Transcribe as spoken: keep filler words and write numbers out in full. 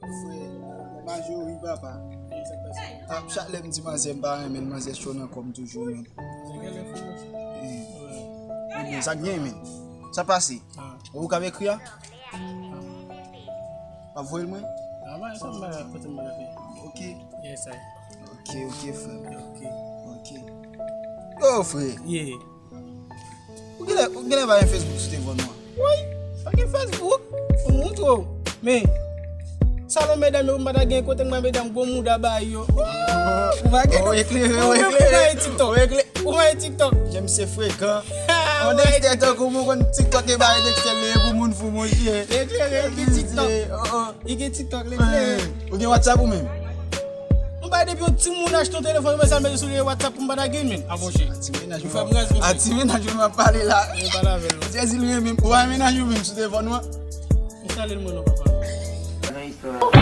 Frè, majori papa. Ah, chak lè m di manzè m pa renmen l, manzè cho nan kò m toujou, men. Eh, ebyen, sa k gen, men? Sa pase? Ou ka ekri a? W ap voye l mwen? Ok. Ok, ok, frè. Ok. Yo, frè. Ou genlè, ou genlè pa gen Facebook sou telefòn ou an? Woy, pa gen Facebook. Mwen montre w. Men, salon medam yo, m pa ta gen kote m bay medam gwo mouda bay yo. Ou pa gen. Ou eklere, ou eklere. Ou pa gen TikTok. Ou pa gen TikTok. Jan misye frekan. Yon Dexter tankou mwen konn TikTok e bay Dexter leye pou moun fou, monchè. Eklere, ki TikTok. Li gen TikTok, li eklere. Ou gen WhatsApp ou menm? Mwen bay depi yon timoun achte yon telefòn, mwen sa mete sou li WhatsApp pou m pa ta gen, men. A, monchè. A ti mennaj ou, a ti mennaj ou m ap pale la. Mwen pale avè l. Jezi l renmen m. Ou pa mennaj ou menm sou telefòn ou an? Enstale l mwen non, papa.